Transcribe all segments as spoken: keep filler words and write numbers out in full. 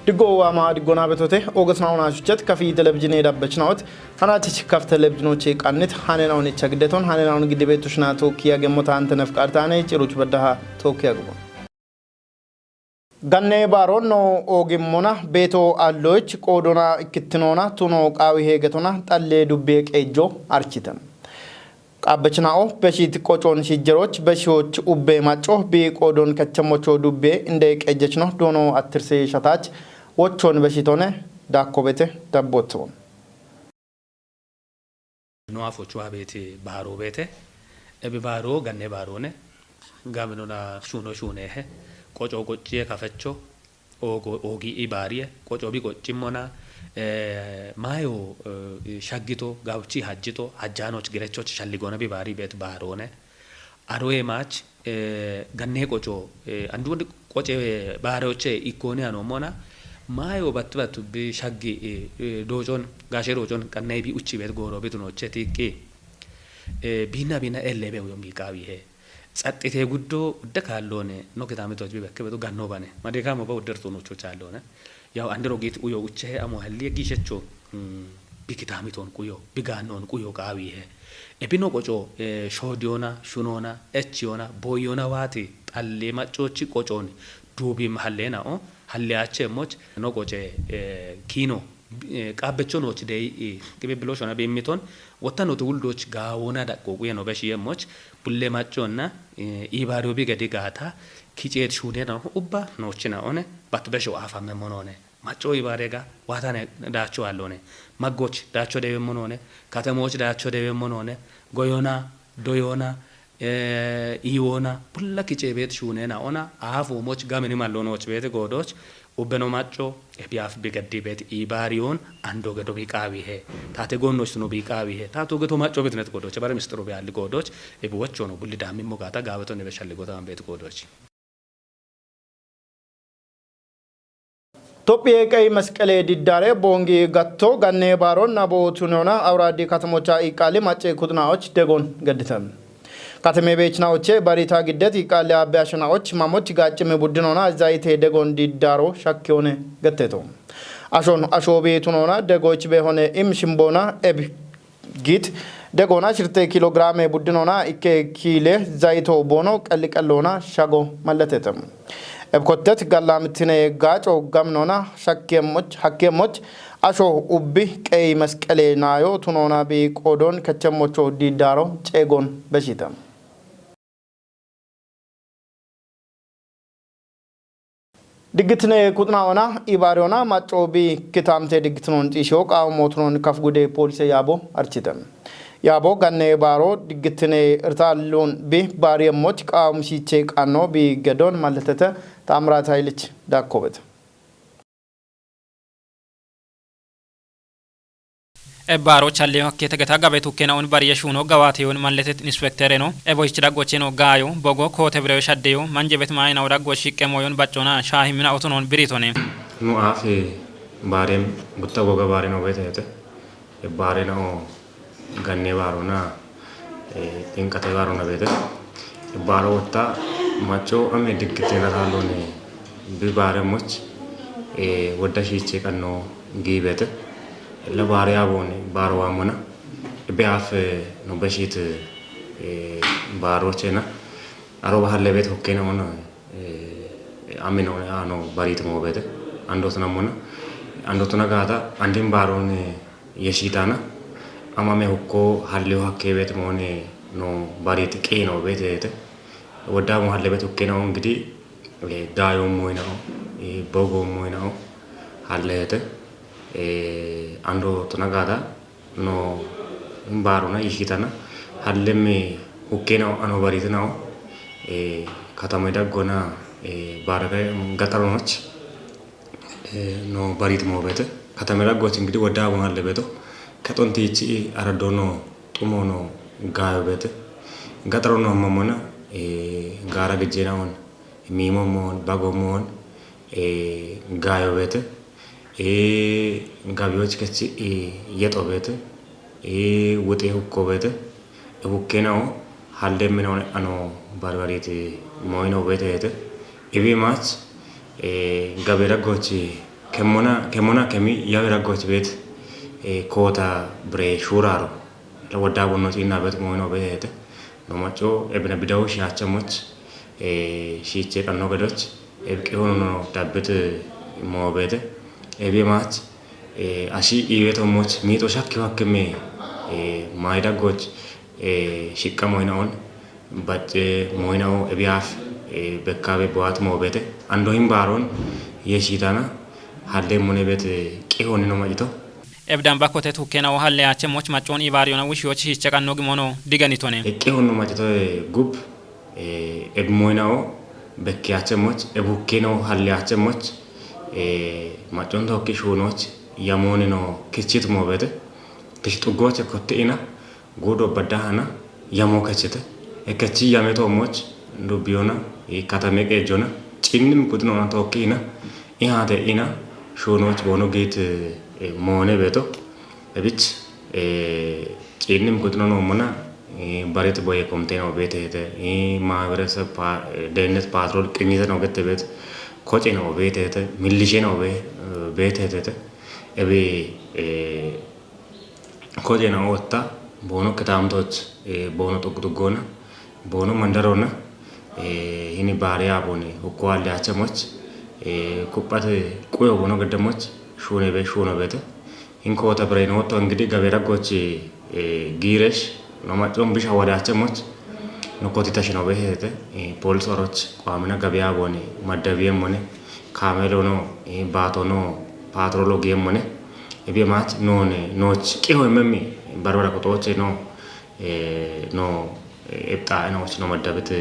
Diggo waama diggona betote, August na ona shuchet kafi televizhine dabbechnaot, hanatich kaf televizhinoche qannit, hanena onicha giddeton, hanena on giddibetu shnato kiya gemmota ante nafqartane, ciruch baddaha tokiya gubo. Ganne baaronno ogimmona beeto alloich qoodona ikkittinona tuno qaawi heegetona xalle dubbiye qeejjo archite. Qaabbechina'o beshit qocoon shijjeroch beshiyoch ubbe macco bi qoodon kachemmocho dubbiye inde qeejjechno doono attirse shatach wochon beshitone daakkobete dabbotton. No afochu abeti baaro bete. Ebi baaro ganne baarone. Gaminona shuno shunehe. Qoco qocciye kafecho. Ogo ogi i baariye. Qoco bi qoccimona. Eh, mayo, eh, shaggito gabchi hajjito hajjanoch girechoch shalligona bi baari bet baarone. Aroye mach, eh, ganne qoco, eh, andu qoce baaroche ikkone anomona. Mayo battu battu bi shaggi, eh, eh, doocon, gaashe doocon qannay bi uchi bet gooro bitunoche tiqqi. Eh, bina bina elle be uyon bi qaawi he. Tsaxxite guddo udde kaallone, no kitamitoch bi bekke betu ganno bane. Madekamo ba udder tunocho challone. Yaw andiro git uyo uche he amo halli giishecho. Mm, bi kitamiton quyo, bi gannon quyo qaawi he. Ebino qoco, eh, shodiyona, shunona, echiyona, boyona waati, xalle maccochi qocon, duubi hallena o, halle ache moch, no qoce, eh, kino, eh, qaabbecho noch dey, eh, qibe bilo shona bi miton, wotta no tuwuldoch gaawona daqqo quye no beshi ye moch, bulle macconna, eh, ibario bi gedi gaata, kicet shunena ubba nochina one, bat besho afamme monone. Macco ibaarega waatane daacho allone. Maggoch daacho dewe monone. Katemoch daacho dewe monone. Goyona, doyona, eh, iwona. Bulla kice bet shunena ona. Afu moch gamini mallonoch bet godoch. Ubbeno macco, ebi af bi gaddi bet ibaariyon, ando gedo bi qaawi he. Tate gonnoch tuno bi qaawi he. Tato geto macco bitnet godoch. Bare mistiro bi alli godoch. Ebi wochono bulli dammi mogata gabeto nebe shalli gota bet godoch. Tophiye Qey Masqele Diddare Boongi Gatto Ganne Baaronna Bootunona Awraaddi Katamocha Iqqaali Macce Kuxinaoch Degon Gedditen. Katame Beechinaoche Barita Giddet Iqqaali Abbe Ashanaoch Mamoch Gaaccime Buddinona Zayite Degon Diddaro Shakkiyoone Getteto. Ashon Ashoobi Tunona Degoch Behone Im Shimboona Eb Git, Degoona shirte kiilogiraame buddinona ikke kiile zayito boono qelliqelloona shago malletete. Ebkottet gallaamtine gaaco gaminona shakkeemmoch, hakkeemmoch asho ubbi qeyi masqele naayo tunoona bi qoodon kechemmocho diiddaaro ceegon beshite. Diggitine kuxina ona ibaariona macco bi kitamte diggitinon xiisho qaamo mootunon kaf gude poolise yaabo archite. Yaabo ganne baaro diggitine irtaalun bi baari emmoch qaamo shiiche qanno bi gedon malletete Taamiraat Hayilich daakkobete. Ebbaaro challeyo hakkee tegeta gabe tukkenaun bariye shuuno gawaateyon malletet inspektereno eboyich daggocheno gaayo bogo koote bireyo shaddeyo manjebet maayinawu daggoch shiqqe mooyon baccona shaahimina otonon biritone. Nu aafe baarem gutta goga baareno beetete. Ebbaarena o ganne baarona, eh, xinqate baarona beete. Baaro wotta macco ame diggitena taalone bi baare moch, eh, wodda shiiche qanno giibete. La baare abone baaro waamona. Be afe no beshit, eh, baaro chena. Aro bahalle bet hokkena ona, eh, amino ano barit mo bete. Ando tuna mona. Ando tuna gata andin baarone yeshitana. Ama me hukko halle hakke bet mone no barit qino betete. Wodda mo halle bet hokkena on gidi, eh, dayo moyna o, eh, bogo moyna o, halle hete. Eh, ando tuna gata no baarona yeshitana. Hallemme hukkena o ano baritna o, eh, katama daggona, eh, baaraka gaxaronoch. Eh, no barit mo bete. Katame daggoch ingidi wodda abon halle beto. Kaxontichi araddo no xumo no gaayo bete. Gaxaro no mamona, eh, gaara gijjena on. Miimo moon, bago moon, eh, gaayo bete. Eh, gabiyoch kechi, eh, yexo bete. Eh, wuxe hukko bete. Ebukkena o halle mena one ano barbariti moyno betete. Ibi mach, eh, gabe daggochi Kemona kemona kemi yawe raggoch bet, eh, kota bre shuraro. La wadda bonno ci inna bet moino be hete. No macho ebna bidawo shi hachamoch, eh, shi che kanno gadoch. Eb qihon no dabbet mo bete. Ebe mach, eh, ashi iwe to moch mi to shakki hakkeme, eh, maida goch, eh, shikka moina on. Bacce moina o ebiaf, eh, bekkabe boat mo bete. Ando him baron ye shitana halle mone bete qihon no majito. Ebdan bakote tukkena o halle ache moch macon ibariyona wishi och hiche kanno gimono diganitone. Eqqe honno macito e gub, eh, eb moina o bekke ache moch, eb hukkena o halle ache moch, eh, macon tokki shunoch, yamone no kichit mo bete. Kish tugoche kotte ina, gudo badahana, yamo kachete. E kachi yame to moch, dubiyona, e katame qejona, cinnim kutno na tokki ina, ihate ina, shunoch bono git, eh, mone beto. Ebich, eh, cinnim kutno no mona, eh, barit boye komteno betete, eh, mabereseb pa-, eh, dennet patrol qinyite no gete bet, koce no betete, millishe no be, eh, betete. Ebi, eh, Kojena otta, bono kitamtoch, eh, bono tugtugona, bono mandarona, eh, hini bariya boni, hukwa liacha moch, eh, kupate kuyo bono gadamoch, shune be, shune bete. Hin kota breno to ngidi gabera gochi, eh, giresh, no machon bisha wada acha moch, no koti tashino be hete, eh, pol soroch, kwamina gabia boni, madabiye mone, kamelo no, eh, bato no, patrolo ge mone. Ebi mach none, noch, kiho memi, barbara kotoche no, eh, no, eh, epta eno no madabete,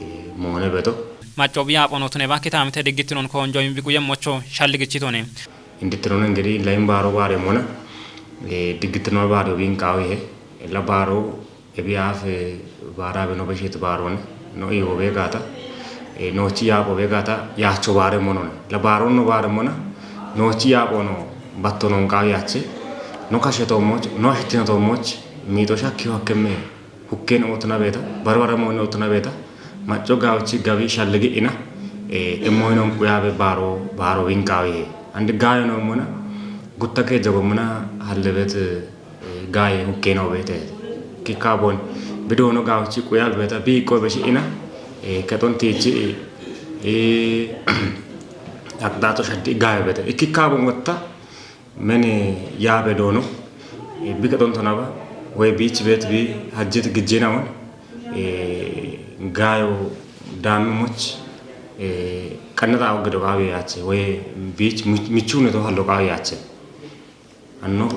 eh, mone beto. Macco biya pono tune ba kitamite digitinon konjo imbi kuye mocho shalligichitone. Inditinon ngiri lain baro bare mona, eh, digitino baro bin kawi he, la baro ebi afe bara be no beshit baro ne, no iwo be gata, eh, no chi yabo be gata, yacho bare mono ne. La baro no bare mona, no chi yabo no batto non kawi ache, no kashe to moch, no hitino to moch, mi to shakki hakkeme, hukken otna beta, barbara mo otna beta, macco gawchi gawi shalligi ina, eh, emmo ino kuyabe baro, baro winkawi. Andi gayo no mona, gutta ke jago mona, hallebet, eh, gaye hukken obete. Kikabon, bido no gawchi kuyabe beta, bi ko be shi ina, eh, katon tichi, eh, akdato shaddi gayo beta. Ikikabon watta, Mene yabe dono, eh, bika tonto naba, we beach bet bi hajjet gijjena on, eh, gayo dami much, eh, kanata ogdo gawe yache, we beach mich-, michune to hallo gawe yache. Anno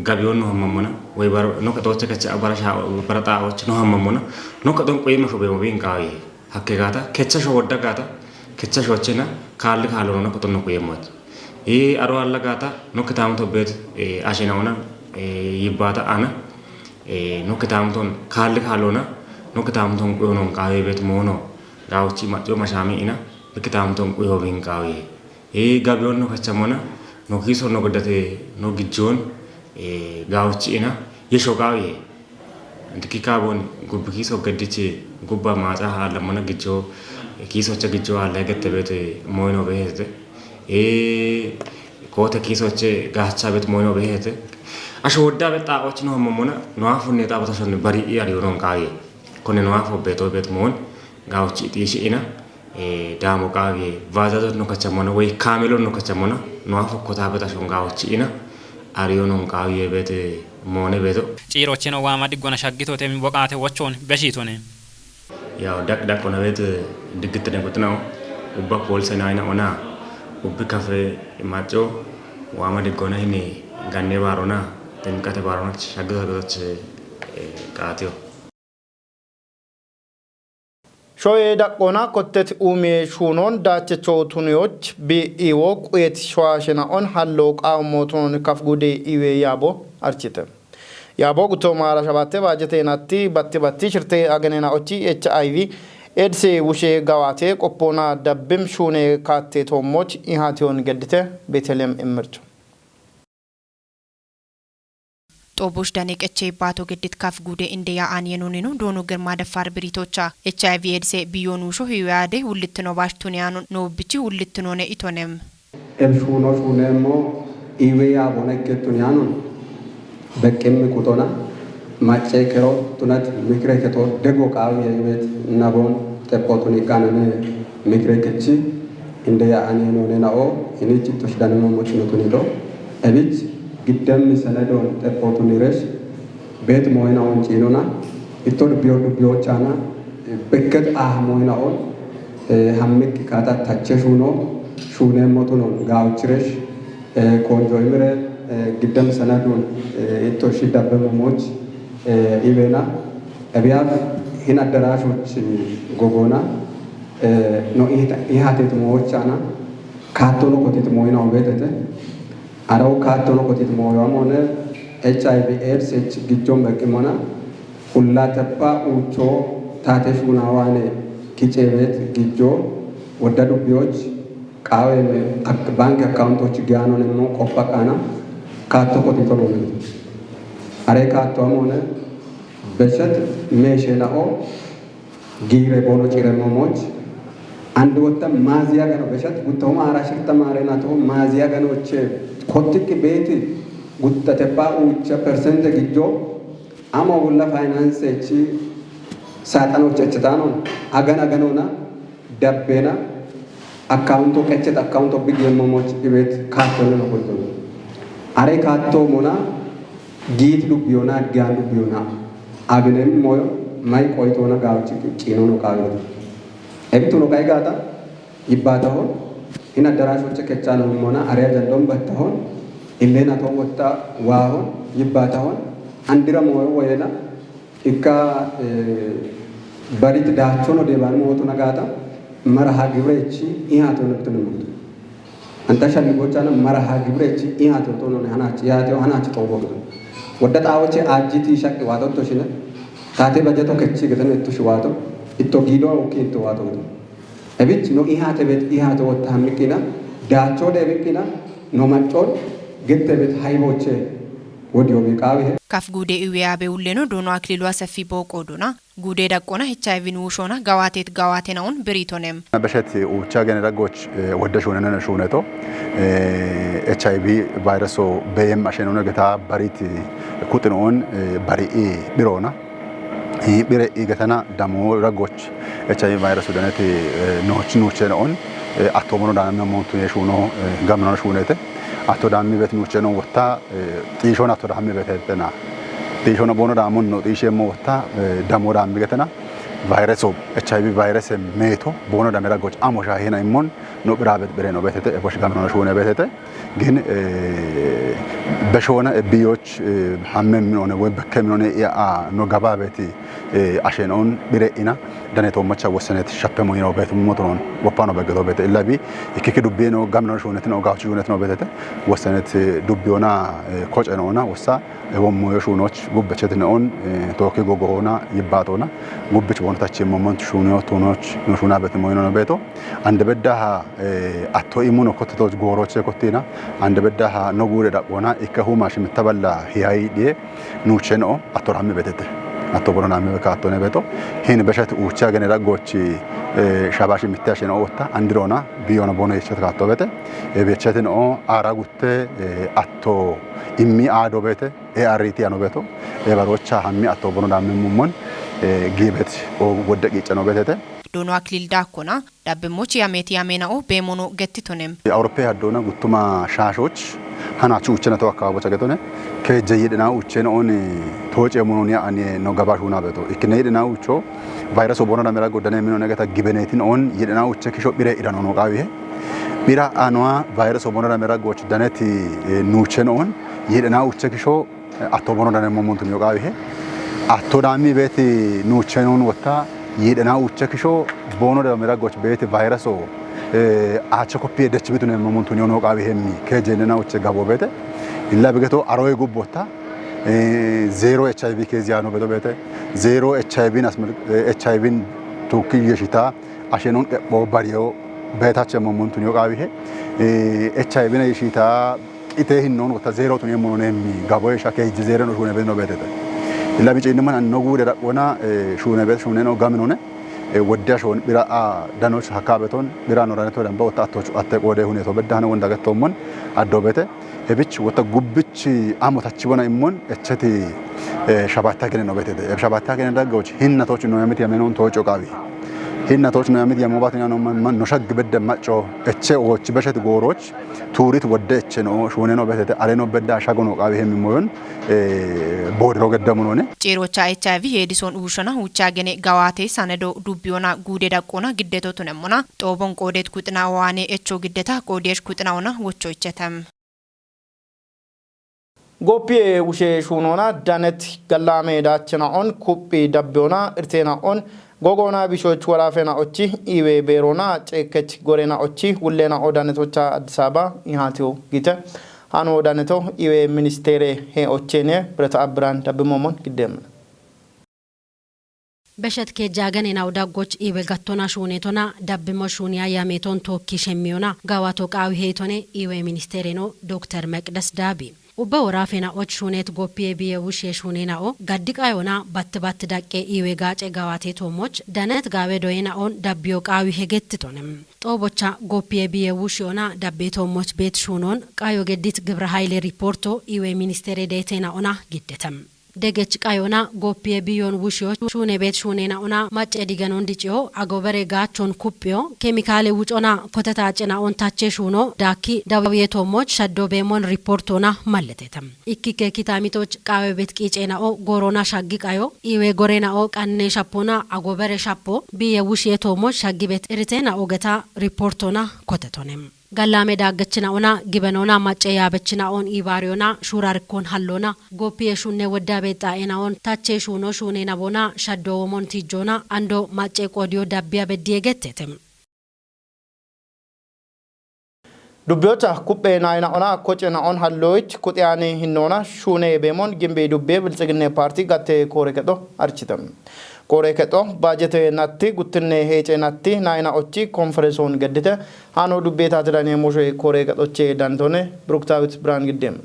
gabi onno hammamona, we bar-, no kato chaka cha bara sha, bara ta och no hammamona, no katon ko yema shobe mo bin gawe. Hakke gata, kecha sho wodda gata, kecha sho chena, kalli kallo no koton no kuye mot. E aro alla gata, no kitam to bet, eh, ashena ona, eh, yibata ana, eh, no kitam ton, kalli kallo na, no kitam ton kuyo non kawe bet mono, gawchi macho mashami ina, no kitam ton kuyo bin kawe. E gabi onno kachamona, no kiso no godate, no gijon, eh, gawchi ina, yesho kawe. Anti kikabon gubbi kiso gaddichi gubba matsa ha lamana gijo kiso cha gijo ha lagette bete moino behete. E kota kiso che gacha bet moino behete. Asho wodda bet ta och no mamona no afu ne ta bata shon bari i ari non kaye. Kone no afu beto bet mon gawchi ti shi ina. Eh, damo kawe vaza no kachamona we kamelo no kachamona no afu kota bata shon gawchi ina. Ariyo non kawe bete mone beto. Ciro cheno wama diggona shaggitote mi boqate wochon beshitone. Yaw daq daq ona bet diggitene gutna ubba polse naina ona ubbi kafe macho wama diggona hini ganne barona temkate barona shaggito shaggito, eh, qatiyo. Shoye daqqona kottet umiye shunon dachecho tuniyoch bi iwo quyet shwashena on hallo qawmo tunon kaf gude iwe yabo archite. Yabo guto mara shabatte bajete natti batti batti shirte aganena ochi H I V edse wushe gawate qoppona dabbim shune katte tommoch ihation geddite Betelem immircho. Xobush dane qeche bato gedit kaf gude inde ya an yenuninu donu germa dafar biritocha H I V edse biyonu sho hiwade wulittino bash tuniyanu no bichi wulittinone itonem. Ebshuno shunemmo iwe yabona ikkettun yanun beqqimmi qutona macce kero tunat mikre keto dego qawi ya iwet nabon teppotun iqanane mikre kechi inde ya ani no ne nao ini chittosh danimo mochino tunido ebich giddemmi senedon teppotun iresh bet moyna on cinona itto dubbiyo dubbiyochana bekket ah moyna on hammik kata tache shuno shunemmo tunon gawchiresh konjo imire giddem senedun itto shidabbe momoch ibena ebiyaf hin addarashoch gogona no ihatet mochana kattono kotit moyna obetete Araw kaattono kotit mooyo amone H I V AIDS H gijjon beqqimona hulla teppa uucho taate shuunawaane kiceebeet gijjo wodda dubbiyoch qaaweme banki akkauntoch giyaanonemmo qoppa qaana kaatto kotito loonete. Are kaatto amone beshet meeshe na'o Giire bono ci'remmo mooch andi wotta maaziya gano beshat gutta homa ara shirta maarena toho maaziya gano che kottikki beeti gutta teppa uucha persente gijjo amo gulla faayinaanse chi saaxanoch echetanon agan aganona dabbena akkaunto qechet akkaunto bigiyemmo mooch ibet kaattoneno kultono are kaatto mona Giit dubbiyona, giyan dubbiyona. Abinem moyo may qoytona gawchi ciinono qaawino. Ebituno qaygata yibbatahon in addarash wacce kechano mona are ajandon battahon illena to wotta waahon yibbatahon andira moyo woyena ikka barit daachono deban mootuna gata maraha gibrechi ihato nabtunu. Anta shalli gochana maraha gibrechi ihato tono ne hanachi ihato hanachi tobo gido. Wadda tawoche ajiti shaqi wato to shine. Tate bajato kechi gitene ittu shiwato. Itto gido uki itto wato gido. Ebich no ihate bet ihato watta hamikina. Dacho de bikina. No machon gette bet hayboche. Wodi obi qawi. Kaf gude iwe abe ulleno dono aklilu asafi boko dona. Guude daqqona H I V nuushona gawaateet gawaatenaun biriitonem. Beshet uucha gene daggoch wadda shuunenene shuuneto H I V vayreso beyem ashenone geta barit kuxinoon bari'i birona. Bire igetana damo daggoch H I V vayreso daneti nooch nuuchenoon attomono daame montune shuuno gaminono shuunete. Atto daami bet nuucheno wotta xiishon atto daami betetena. Xiishon bono daamon no xiishemmo wotta damo daami getena. Vayreso H I V vayrese meeto bono damera goch amo shahina immon no birabet bere no betete ebosh gamino shuune betete. Gin beshona ebiyoch hamme minone we bekke minone ya no gababeti ashenon bire ina dane to macha wosenet shappe mo yino bet motonon wopano beggeto bete illabi ikkiki dubbino gamino shuunetino gawchi shuunetino betete wosenet dubbiyona kocenona wossa ebo moyo shuunoch gubbechetinoon tooki gogoona yibbatona gubbich bontachi momon shuuniyo tunoch no shuuna bet moyino beto ande beddaha atto imuno kottitoch gooroche kottina ande beddaha no guure daqqona ikka huma shimitta balla hiyai die nuucheno atto ramme betete atto bono namme be kaatto ne beto hin beshat uucha gene daggochi shabashi mitte asheno otta andirona biyona bono yechet kaatto bete e bechetino ara gutte atto immi aado bete e arriti ano beto e barocha hammi atto bono damme mummon gibet o wodde qiceno betete Dono aklil dakkona Dabbemmoch yamet yamena'o beemono gettitonem. Awuroppe haddoona guttuma shaashoch hanachu uchena to akkaabo chagetone keje yidina uchena on tooce monon ya ane no gaba shuna beto ikkine yidina ucho virus obono damera godane mino negata gibenetin on yidina uche kisho bire idano no qawihe bira anwa virus obono damera goch daneti nuchen on yidina uche kisho atto bono dane momuntu niyo qawihe atto dami beti nuchenon wotta yidena uche kisho bono da mera goch beti virus o ache koppi dech bitu ne momuntu niyo no qawihe mi ke jenena uche gabo bete illa bigeto aroy gubbotta zero H I V case yano beto bete zero H I V nas H I V tukki yeshita ashenon qepho bariyo betache momuntu niyo qawihe H I V na yeshita Qite hinnon wotta zero tun yemmono nemmi gabo esha keji zero no shune beno betete. Illa bici innuman anno gude daqona shune bet shune no gaminone. Woddiya shoon bira a danoch hakaabeton bira noraneto damba wotta attoch atte qoode huneto bedda hano wonda gettommon addo bete. Ebich wotta gubbich amo tachi bona immon echeti shabata gene no betete. Eb shabata gene daggoch hinna toch no yamit yamenon tocho qabi. Hinna toch no yamit yamo bat yano no shag bedda macho eche och beshet goroch turit wodde eche no shune no betete are no bedda shago no qabi hemi moyon. Boodiro geddamunoone. Ciirocha H I V heedison uushona huucha gene gawaate sanedo dubbiyona guude daqqona giddeto tunemmona xoobon qoodet kuxina waane echo giddeta qoodesh kuxina ona wocho ichetem. Gopiye wushe shunona danet gallame dachena on kuppi dabbiona irtena on gogona bishoch warafena ochi iwe berona cekech gorena ochi wullena o danetocha Addis Ababa ihatio gite. Hano daneto iwe ministere he ochene Birata Abbiran dabbimomon giddem. Beshet ke jagane na udagoch iwe gattona shunetona dabbimo shunia yameton tokki shemmiyona gawato qawi heytone iwe ministere no Doktor Meqdes Dabi. Ubba worafena och shunet goppiye biye wushe shunena o gaddi qayona batt batt daqqe iwe gaace gawate toomoch danet gaawe doyena on dabbiyo qaawi hegettitonem. Xoobocha goppiye biye wushe ona dabbe toomoch beet shunon qayo geddit gibra hayle riporto iwe ministere deetena ona giddetem. Degech qayona goppiye biyon wushiyo shune beet shunena ona macce diganon diciyo agobere gaachon kuppiyo kemikaale wucona koteta cina on tache shuno daakki dawiye toomoch shaddo beemon riportona malletetem. Ikkike kitamitoch qaawe bet qiicena'o gorona shaggi qayo iwe gorena'o qanne shappona agobere shappo biye wushiye toomoch shaggi bet iritena'o geta riportona kotetonem. Gallame daaggachina'ona gibenona macce yaabechina'on ibaariyona shurarikkon hallona goppiye shunne wodda bexxa'ena'on tache shuno shunenabona shaddo womon tijjona ando macce qodiyo dabbiya beddiye gettetem. Dubbiyocha kuppe nayna ona koce na on halloich kuxiyane hinnona shune bemon gimbe dubbe bilxiginne parti gatte kore kedo architam. Kore kedo bajete natti guttinne hece natti nayna ochi konferenson geddite hano dubbe tatidane moshe kore kedoche dantone Bruktawit Brand giddem.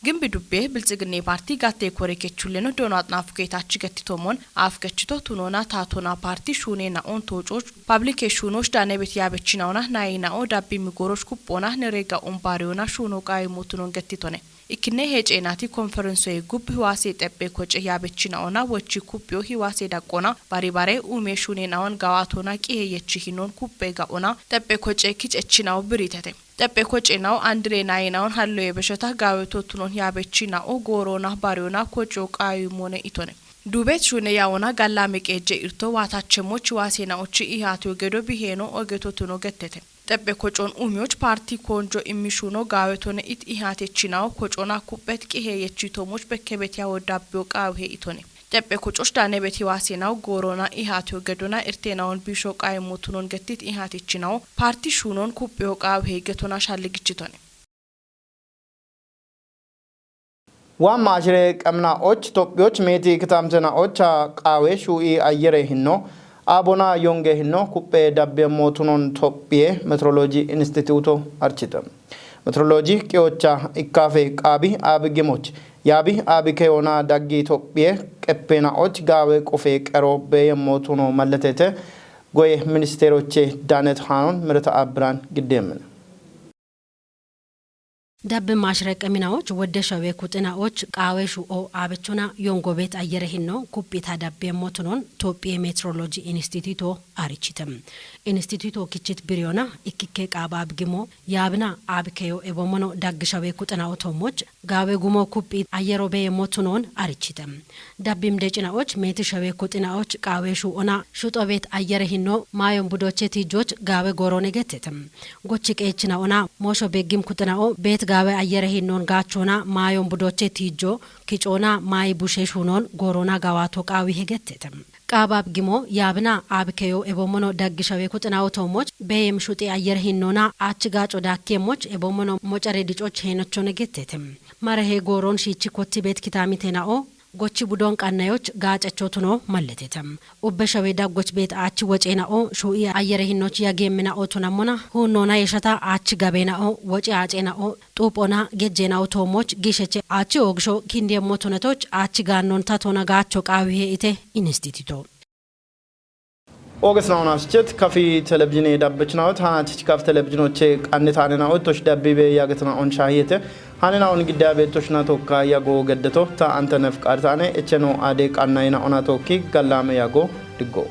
Gimbi dubbe bilxiginne parti gatte kore kechulleno dono axnaafu keetachi gettitoomon aaf gechito tunona taatona parti shuune na'on toococh pablike shuunoch daanebet yaabechina'ona nayi na'o dabbi migoroch kuppona nerega umbariyona shuuno qaayimotunon gettitone. Ikkine heceenati konferensoye gub hiwaase xephe koce yaabechina'ona wochi kuppiyo hiwaase daqqona bari bare ume shuune na'on gawatona qihe yechi hinon kuppe ga'ona xephe koce kicechina'o biritete. Xephe koce na'o andire naye na'on halloye besheta gawe tottunon yabechi na'o goorona bariyona koco qaawi mone itone. Dubet shune ya'ona galla meqeje irto waatachemoch waase na'ochi ihatiyo gedo biheno oge tottuno gettete. Xephe kocon umiyoch parti konjo immishuno gawe tone it ihatechi na'o kocona kuppet qihe yechi tomoch bekkebet yawo dabbiyo qaawihe itone. Xephe kococh daanebet hiwaase naw goorona ihatiyo gedona irtenawon bisho qaayimotunon gettit ihatichi naw parti shuunon kuphiyo qaawihe getona shalligichitone. Waan maashire qemina och tophiyoch meeti kitamtena ocha qaawe shuu'i ayyere hinno abona yonge hinno kuphe dabbe mootunon tophiye metroloji instituto archite. Metroloji qiyocha ikkafe qaabi abi gimoch yaabi abi keyona daggi tophiye qeppena och gaawe qofe qero beye mootuno malletete goye ministeroche daanet hanon mirata abbiran giddemin. Dabbe maashire qeminaoch wodde shawe kuxinaoch qaawe shu'o abechona yongo beet ayyere hinno kuphita dabbe mootunon tophiye metroloji instituto arichite. Instituto kichit biriyona ikkikke qaaba abgimo yaabina abkeyo ebomono daggishawe kuxina otomoch gaawe gumo kuphi ayyero beye motunon arichite. Dabbim decinaoch meeti shawe kuxinaoch qaawe shu'ona shuxo beet ayyere hinno maayon budoche tijjoch gaawe goorone gettete. Gochi qeechina'ona moosho beggim kuxina'o beet gaawe ayyere hinnon gaachona maayon budoche tijjo kicoona maayi bushe shuunon goorona gawato qaawi hegettete. Qaabab gimo yaabina abkeyo ebomono daggishawe kuxinawo toomoch beyem shuxi ayyere hinnona achi gaaco daakkiyemoch ebomono mocare dicoch heenochone gettete. Mare he gooron shiichi kotti beet kitamite na'o gochi budon qannayoch gaacacho tuno malletete. Ubbe shawe daggoch beet achi woce na'o shuu'i ayyere hinnoch yagemmina'o tunammona huunnona yeshata achi gabena'o woce ace na'o xuuphona gejjena'o toomoch gisheche achi oogisho kindiyemmo tunetoch achi gaannon tatona gaacho qaawihe ite instituto. Oogesnaonaschet kafi telebizhine dabbechnaot hanachich kaf telebizhinoche qannetaanenao ettosh dabbibe yagetnaon shahiyete. Hanenao nigiddabe ettoshna tokka yago geddeto ta antenef qartaane echeno ade qannaina ona tokki gallame yago diggo.